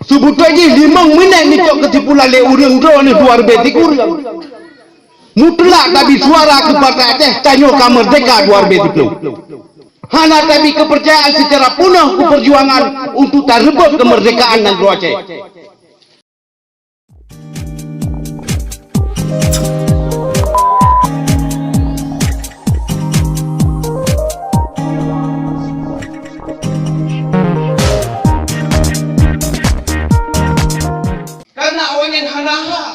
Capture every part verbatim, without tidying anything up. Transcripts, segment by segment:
Seubeutôi jih limong minét neucok keusimpulan lé ureuëng droeneuh dua ribèe sikureueng. Mutlak tabi suara keu Partai Aceh, tanyoe ka meurdehka dua ribèe siplôh. Hana tabi keupeurcayaan seucara peunoh keu peujuangan untuk tareubot keumeurdehkaan nanggroe Aceh. Karena awaknyan hana hak.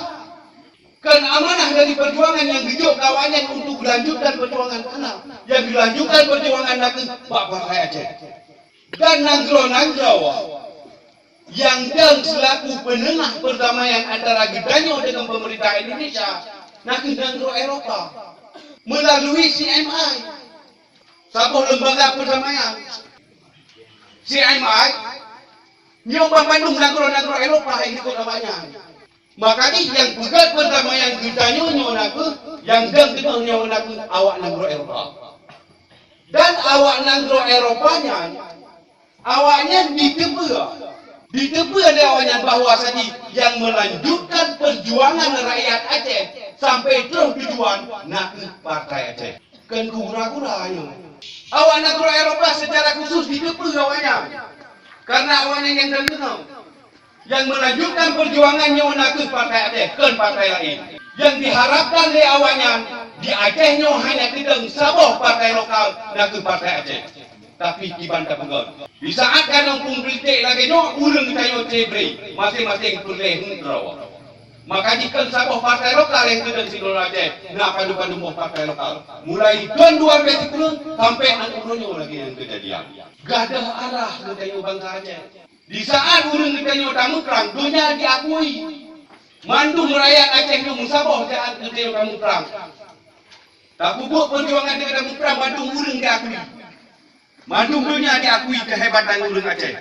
Kan amanah dari perjuangan nyang geujok keu awaknyan untuk geulanjutkan perjuangan hana. Nyang geulanjutkan perjuangan nakeuh bak Partai Aceh. Dan nanggroe-nanggroe nyang dong seulaku peunengah perdamaian antara geutanyoe deungon pemerintah Indonesia, nakeuh nanggroe Eropa, melalui C M I, saboh lembaga perdamaian. C M I, nyoe banmandum nanggroe-nanggroe Eropa nyang ikot awaknyan. Maka jih nyang peugöt perdamaian geutanyoe nyoe nakeuh, nyang dong teungoh nyoe nakeuh awak nanggroe Eropa. Dan awak nanggroe Eropa nyan, awaknyan jiteupeue, jiteupeue lé awaknyan bahwa saji nyang melanjutkan perjuangan rakyat Aceh sampai troh tujuan nakeuh Partai Aceh. Kon gura-gura nyoe. Awak nanggroe Eropa secara khusus jiteupeue awaknyan. Karena awaknyan nyang dong teungoh. Nyang melanjutkan perjuangan nyoe nakeuh Partai Aceh, kon partai laén. Nyang diharapkan lé awaknyan di Aceh nyoe hanya teudong saboh partai lokal, nakeuh Partai Aceh. Tapi kiban tapeugöt, di saat ka nong peupolitik lagèe nyoe, ureueng tanyoe cebre, maséng-maséng peureulèe heuet droe. Maka jih kon saboh partai lokal nyang teudong sidroe Aceh, na padum-padum boh partai lokal. Mulai thôn dua ribèe sikureueng sampai nang uroe nyoe lagèe nyang keujadian. Gadôh arah geutanyoe bansa Aceh. Di saat ureueng geutanyoe tamuprang, donya jiakui. Mandum rakyat Aceh nyoe meusaboh saat geutanyoe tamuprang. Tapeubuet peujuangan geutanyoe tamuprang, mandum ureueng jiakui. Mandum donya jiakui keuhebatan ureueng Aceh.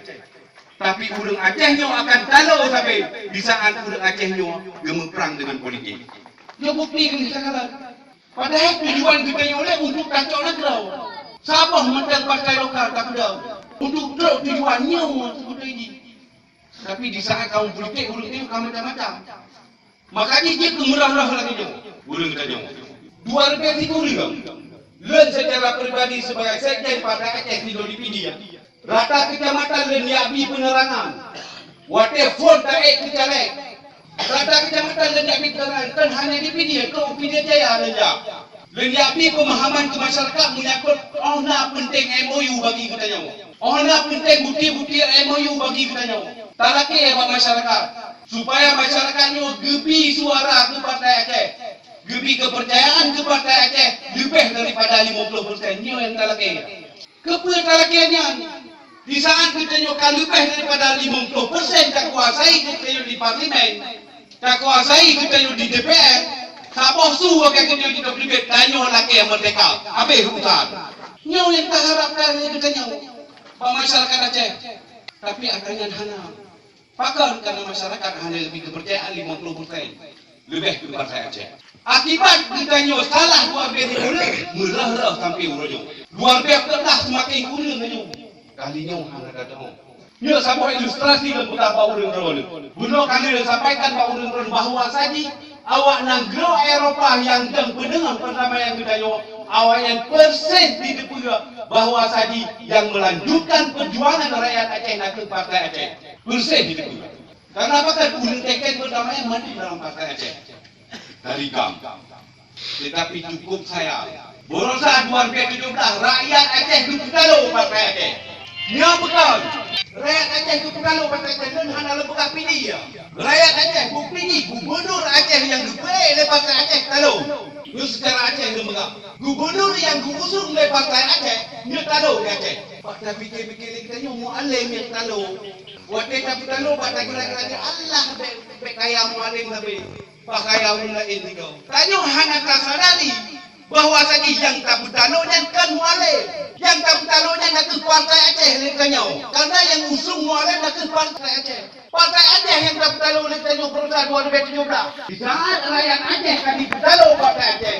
Tapi ureueng Aceh nyoe akan talo sabe di saat ureueng Aceh nyoe geumuprang deungon politik. Nyoe bukti keuh sakalon. Padahai tujuan geutanyoe lé untuk tacok nanggroe. Saboh mantong partai lokal tapeudong untuk trok tujuan nyoe seubeutôi jih. Tapi di saat tahun politik, ureueng nyoe ka macam-macam. Maka jih jeuet keu meurah-rah lagèe nyoe, ureueng tanyoe. Dua ribèe sikureueng, lôn secara pribadi sebagai sekjen Partai Aceh Freedom di Pidie, rata keucamatan lôn jak bi peunerangan. Watèe phôn taék keu caleg, rata keucamatan lôn jak bi peunerangan, kon hana di Pidie, kon u Pidie Jaya lôn jak. Lôn jak bi peumahaman keu masyarakat menyangkut óh na peunteng M O U bagi geutanyoe. Óh na peunteng bukti-bukti M O U bagi geutanyoe. Talakèe bak masyarakat, supaya masyarakat nyoe geubi suara keu Partai Aceh, geubi keupeurcayaan keu Partai Aceh leubeh daripada limong ploh persen. Nyoe nyang talakèe. Keupeue talakèe nyan? Di saat geutanyoe ka leubeh daripada limong ploh persen takuasai geutanyoe di parlemen, takuasai geutanyoe di D P R, saboh su watèe geutanyoe jitôb teubiet, tanyoe lakèe meurdehka. Habéh urusan. Nyoe nyang taharapkan lé geutanyoe bak masyarakat Aceh. Tapi atra nyan hana. Pakon? Karena masyarakat hana geubri keupeurcayaan limong ploh persen leubeh keu Partai Aceh. Akibat geutanyoe salah dua ribèe sikureueng, meurah-rah sampoe uroe nyoe. Dua ribèe empat belas seumaken kureueng nyoe. Kali nyoe hana tateumé. Nyoe saboh ilustrasi lôn peugah bak ureueng droeneuh. Bunoe ka lheueh lôn sampaikan bak ureueng droeneuh bahwa saji awak nanggroe Eropa nyang dong peudeungoh perdamaian geutanyoe, awaknyan persis jiteupeue bahwa saji nyang melanjutkan peujuangan rakyat Aceh nakeuh Partai Aceh. Persis jiteupeue. Karena apa kan? Ureueng teken perdamaian mandum dalam Partai Aceh. Dari GAM. Tetapi cukup sayang, baroesa dua ribèe tujoh blah, rakyat Aceh geupeutalo Partai Aceh. Nyoe bukon. Rakyat Aceh geupeutalo Partai Aceh, lôn hana lôn peugah Pidie. Rakyat Aceh, bukti jih, gubunur Aceh nyang geupeuék lé Partai Aceh talo. Nyoe secara Aceh lôn peugah. Gubunur nyang geuusung lé Partai Aceh, nyoe talo di Aceh. Bak tapike-pike lé geutanyoe, Mualem nyang talo. Watèe tapeutalo bak tagira-gira, Allah bèk, bèk kaya Mualem sabe. Pakaian ureueng laén nyoe. Tanyoe hana tasadari bahwa saji nyang tapeutalo nyan kon Mualem. Nyang tapeutalo nyan nakeuh Partai Aceh lé tanyoe. Karena nyang usung Mualem nakeuh Partai Aceh. Partai Aceh nyang tapeutalo lé tanyoe baroesa dua ribèe tujoh blah. Di saat rakyat Aceh ka jipeutalo Partai Aceh,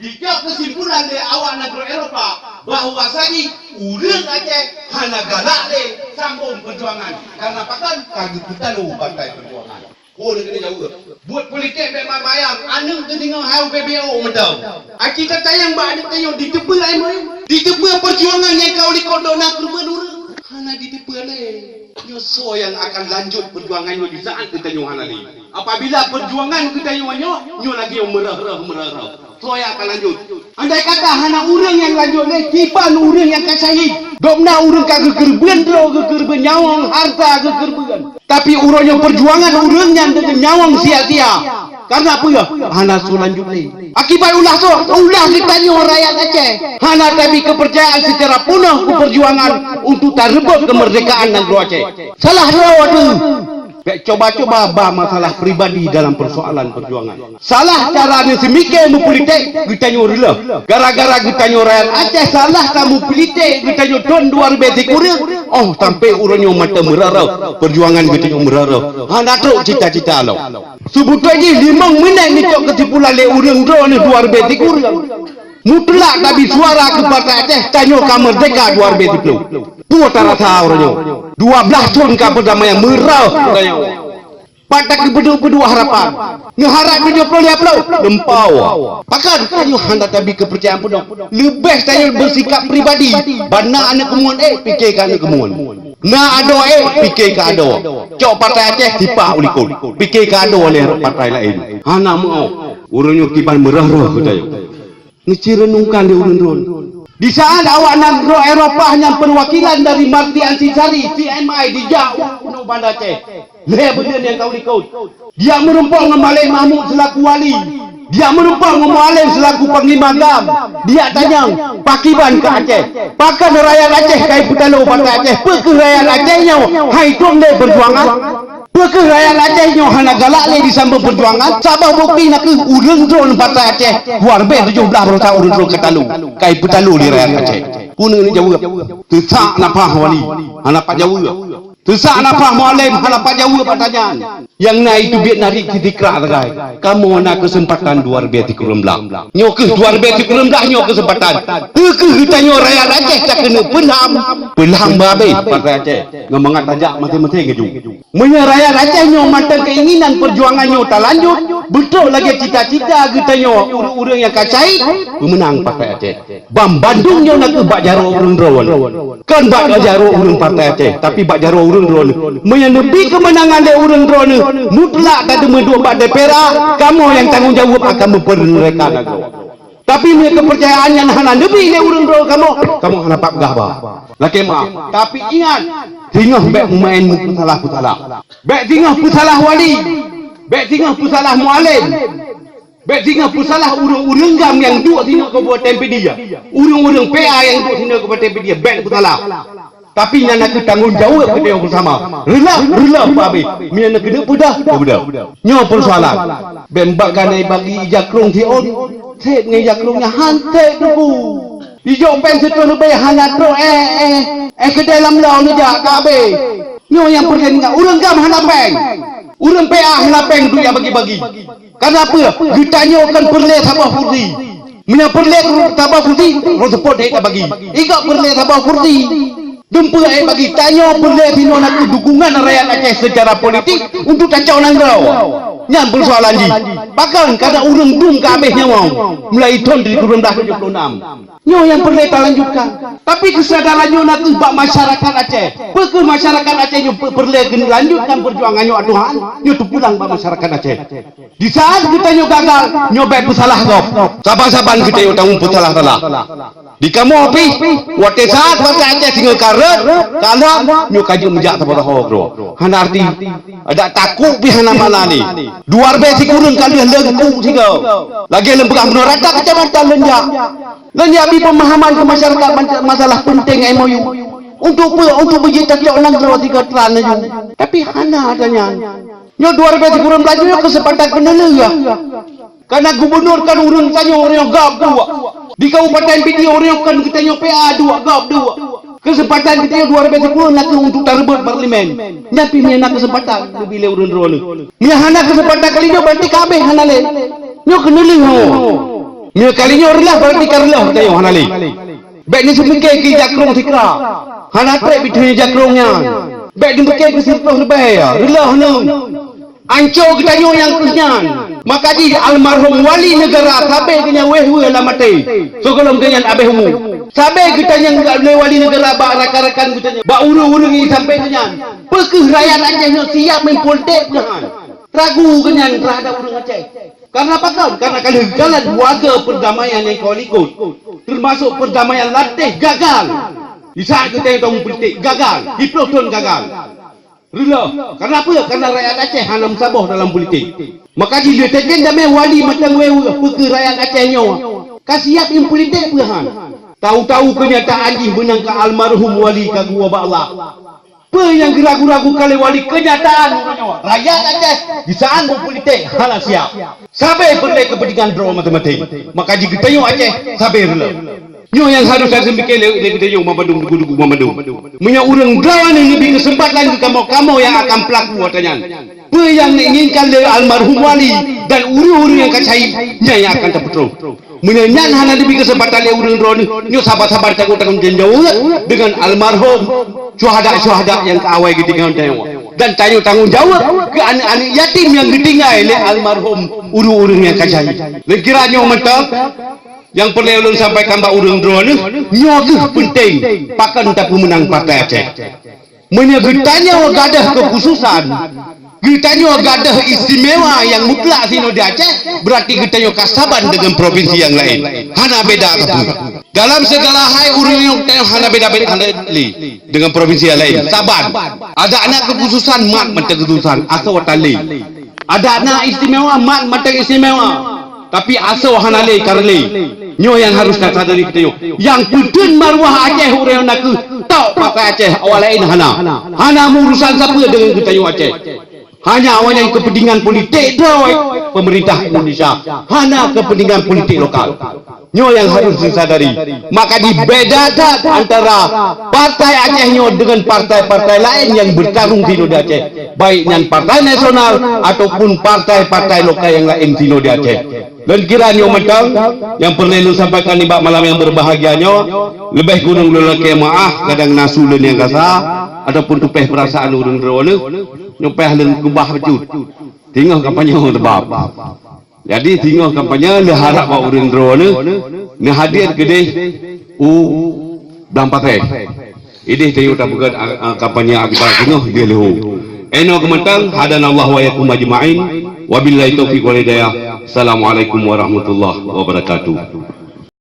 jicok keusimpulan lé awak nanggroe Eropa, Bahwa saji ureuëng Aceh hana galak lé sambong peujuangan, karena pakon ka geupeutalo partai peujuangan. Oh, lagée jaweueb. Buet politik bék mat bayang, aneuëk geudeungoe hai U B B O mantong. Aci tatanyong bak aneuëk tanyoe, jiteupeue M O U? Jiteupeue peujuangan nyang ka u likot dona keureubeuen ureuëng? Hana jiteupeue lé. Nyoe soe nyang akan lanjut peujuangan nyoe di saát geutanyoe hana lé? Apabila peujuangan geutanyoe nyoe, nyoe lagée nyoe meureuh-reuh, meureuh-reuh, soe nyang akan lanjut? Andai kata hana ureuëng nyang lanjut lé, kiban ureuëng nyang ka syahid? Gobnyan ureuëng ka geukeureubeuen droe, geukeureubeuen nyawöng, hareuta geukeureubeuen. Tapi uroe nyoe peujuangan ureuëng nyan deungon nyawöng sia-sia. Karena peue? Hana soe lanjut lé. Akibat ulah soe? Ulah geutanyoe rakyat Aceh. Hana tabi keupeurcayaan seucara peunoh keu peujuangan untuk tareubot keumeurdekaan nanggroe Aceh. Salah droe teuh. Bék cuba-cuba ba masalah pribadi dalam peusoalan peujuangan. Salah cara neuseumiké meupolitik geutanyoe reuloh. Gara-gara geutanyoe rakyat Aceh salah ka meupolitik geutanyoe thon dua ribée sikureueng, oh sampoe uroe nyoe mantong meureuh-reuh, peujuangan geutanyoe meureuh-reuh. Hana trok cita-cita lom. Seubeutôi jih limong minét neucok keusimpulan lé ureuëng droeneueh dua ribée sikureueng. Mutlak tabi suara keu Partai Aceh tanyoe ka meurdeka dua ribée siplôh. Peue tarasa uroe nyoe? Dua blaih thon ka peutamai meurah tanyoe. Pat takeupeudeuh-peudeuh harapan. Neuharap tujoh ploh lhée ploh, lumpau. Pakon tanyoe hana tabi keupeurcayaan peunoh? Leubeh tanyoe beusikap pribadi. Ban na aneuëk keumuen, eh, pike keu aneuëk keumuen. Na adoe, eh, pike keu adoe. Cok Partai Aceh sipah u likot, pike keu adoe lé partai laén. Hana meuoh. Ureuëng nyoe kiban meurah-rah geutanyoe. Neucireunungkan lé ureuëng droen. Di saát awaknyan droe Eropah nyang peuwakilan dari Marti Antisari, C M I, dijak u Banda Aceh. Lhée buleuen nyang ka u likot. Dijak meurumpok ngon Malém Mahmud seulaku wali. Dijak meurumpok ngon Mualem seulaku panglima GAM. Dijak tanyong, pakiban keu Aceh? Pakon rakyat Aceh ka jipeutalo Partai Aceh? Peu kheueh rakyat Aceh nyoe han jitrok lé peujuangan? Peu kheueh rakyat Aceh nyoe hana galak lé disambong peujuangan? Saboh bukeuti nakeuh ureuëng droen Partai Aceh, dua ribée tujoh blaih baroesa ureuëng droen ka talo, ka jipeutalo lé rakyat Aceh. Peue neujaweueb? Teusak nafah wali, hana pat jaweueb. Teusak nafah Mualem, hana pat jaweueb ata nyan. Nyang na itu biet narit sitikra sagai. Kamoe na keuseumpatan dua ribée sikureueng blaih. Nyoe kheueh dua ribée sikureueng blaih nyoe keuseumpatan. Peu kheueh geutanyoe rakyat Aceh takeuneuk peulam, peulam babeh Partai Aceh. Ngon mangat tajak maté-maté ngeujung. Meunyoe rakyat Aceh nyoe mantong keinginan peujuangan nyoe talanjut, beutôi lagée cita-cita geutanyoe ureuëng-ureuëng nyang ka syahid, peumeunang Partai Aceh. Ban bandum nyoe nakeuh bak jaroe ureuëng droen. Kon bak jaroe ureuëng Partai Aceh, tapi bak jaroe ureuëng droen. Meunyoe neubi keumeunangan lé ureuëng droen, mutlak ka teumeuduek bak D P R A, kamoe nyang tanggong jaweueb akan meupeureuka nanggroe. Tapi meunyoe keupeurcayaan nyan hana neubi lé ureuëng droe kamoe, kamoe hana pat peugah ba. Lakée meu'ah. Tapi ingat, singoh bék meumaén meupeusalah-peusalah. Bék singoh peusalah wali. Bék singoh peusalah Mualem. Bék singoh peusalah ureuëng-ureuëng GAM nyang duek sinoe Kabupaten Pidie. Ureuëng-ureuëng P A nyang duek sinoe Kabupaten Pidie. Bék peusalah. Tapi nyan nakeuh tanggong jaweueb geutanyoe beusama. Reuloh, reuloh peuabéh. Meunyoe nakeuneuk peugah, peugah. Nyoe peusoalan. Bék bak keuneuk bagi ija krong siôn. Sép ngon ija krong nyan han sép Teungku. Ijok péng sireutôh leubeh hana trok, eh, eh, eh, keudè lam laôt neujak ka abéh. Nyoe nyang peureulée neuingat, ureuëng GAM hana péng. Ureuëng P A hana péng untuk jak bagi-bagi. Karena peue? Geutanyoe kon peureulée saboh kursi. Meunyoe peureulée saboh kursi, roh seupôt hé tabagi. Igok peureulée saboh kursi. Dumpeue ék bagi, tanyoe peureulée sinoe nakeuh dukungan rakyat Aceh seucara politik untuk tacok nanggroe. Nyan peusoalan jih. Pakon, karena ureuëng dum ka abéh nyawöng mulai thon sikureueng blaih tujoh ploh nam. Nyoe nyang peureulée talanjutkan. Tapi keusadaran nyoe nakeuh bak masyarakat Aceh. Peu kheueh masyarakat Aceh nyoe peu-, peureulée geulanjutkan peujuangan nyoe, Tuhan? Nyoe teupulang bak masyarakat Aceh. Di saat geutanyoe gagal, nyoe bék peusalah gob. Saban-saban geutanyoe tanggong peusalah-salah. Di kamoe pih, watée saat bangsa Aceh singoh ka rhot, ka lham, nyoe ka jeuet meujak saboh-saboh droe. Hana arti. Adak takot pih hana makna lé. Dua ribée sikureueng ka lheueh leungkuk sigoe. Lagée lôn peugah bunoe rata kacamata lôn jak. Lôn jak bri peumahaman keu masyarakat man-, masalah peunteng M O U. Untuk peue? Untuk beujeuet tacok nanggroe sigoe teulan laju. Tapi hana ata nyan. Nyoe dua ribée sikureueng blaih nyoe keuseumpatan keuneulheueh. Karena gubunur kon ureuëng tanyoe, ureuëng gob duek. Di Kabupaten Pidie ureuëng kon geutanyoe P A duek, gob duek. Keuseumpatan geutanyoe dua ribée sikureueng nakeuh untuk tareubot parlemen. Nyan pih meunyo na keuseumpatan leubeh lé ureuëng droeneueh. Meunyo hana keuseumpatan kali nyoe, berarti ka abéh hana lé. Nyoe keuneulheueh ho. Meunyo kali nyoe reuloh, berarti ka reuloh geutanyoe hana lé. Bék neuseumike keu jakrong sikra. Hana treb biteuh jakrong nyan. Bék neuseumike keu sireutoh leubeh, reuloh nyoe. Anco geutanyoe nyang keuh nyan. Maka jih almarhum wali neugara sabe geuh nyan wéh-wéh lam até. Sigohlom geuh nyan abéh umu. Sabe geutanyong lé wali neugara bak rakan-rakan geutanyoe, bak ureuëng-ureuëng nyang sampai geuh nyan. Peu kheueh rakyat Aceh nyoe siap meupolitik peue han? Ragu geuh nyan teuhadap ureuëng Aceh. Karena pakon? Karena ka lheueh jalan warga perdamaian nyang ka likot, termasuk perdamaian Lateh gagal. Di saat geutanyoe meupolitik gagal, di ploh thon gagal. Reuloh. Karena apa? Karena rakyat Aceh hana meusaboh dalam politik. Maka jih lé teuken damé wali mantong wéh-wéh peu kheueh rakyat Aceh nyoe ka siap meupolitik peue han? Tahu-tahu kenyataan jih meunan ka almarhum wali ka geuwoe bak Allah. Peue nyang geuragu-ragu ka lé wali kenyataan uroe nyoe? Rakyat Aceh di saat meupolitik hana siap. Sabe peureulée keupeuntengan droe maté-maté. Maka jih geutanyoe Aceh sabe reuloh. Nyoe nyang harôh taseumike lé, lé geutanyoe banmandum, dugu-dugu banmandum. Meunyoe ureuëng droeneuh neubi keuseumpatan keu kamoe-kamoe nyang akan peulaku ata nyan, peue nyang neuinginkan lé almarhum wali dan ureuëng-ureuëng nyang ka syahid, nyan nyang akan tapeutroh. Meunyoe nyan hana neubi keuseumpatan lé ureuëng droeneuh, nyoe saban-saban tanggong-tanggong jaweueb deungon almarhum syuhada-syuhada nyang ka awai geutinggai tanyoe. Dan tanyoe tanggong jaweueb keu aneuëk-aneuëk yatim nyang geutinggai lé almarhum ureuëng-ureuëng nyang ka syahid. Lé kira nyoe mantong, nyang peureulée ulôn sampaikan bak ureuëng droeneuh, nyoe kheueh peunteng pakon tapeumeunang Partai Aceh. Meunyoe geutanyoe gadôh keukhususan, geutanyoe gadôh istimewa nyang mutlak sinoe di Aceh, beurati geutanyoe ka saban deungon provinsi nyang laén. Hana beda sapeue. Dalam segala hai ureuëng nyoe tanyoe hana beda-beda lé deungon provinsi nyang laén. Saban. Adak na keukhususan mat mantong keukhususan, asoe tan lé. Adak na istimewa mat mantong istimewa. Tapi asoe hana lé karena lé. Nyoe nyang harôh tasadari geutanyoe. Nyang peuteun maruah Aceh ureuëng na kheueh tok Partai Aceh, awak laén hana. Hana meurusan sapeue deungon geutanyoe Aceh. Hanya awaknyan keupeuntengan politik droe pemerintah Indonesia, hana keupeuntengan politik lokal. Nyoe nyang harôh disadari. Maka jih beda that antara Partai Aceh nyoe deungon partai-partai laén nyang beutarông sinoe di Aceh, baik nyan partai nasional ataupun partai-partai lokal nyang laén sinoe di Aceh. Lôn kira nyoe mantong nyang peureulée lôn sampaikan nibak malam nyang beureubahagia nyoe. Leubeh kureueng lôn lakée meuáh, kadang na su lôn nyang gasa ataupun tupéh peurasaan ureuëng droeneuh. Nyoe payah lôn keubah bacut. Teungoh kampanye teubab. Jadi, teungoh kampanye lôn harab bak ureuëng droeneuh neuhadir keudeh u Blang Pathé. Ideh tanyoe tapeugét, a, a, kampanye agita teungoh ideh leuhô. Inoe keumeutang, hadanallahu wa iyyakum ajma'in. Wabillahi taufiq wal hidayah. Assalamualaikum warahmatullahi wabarakatuh.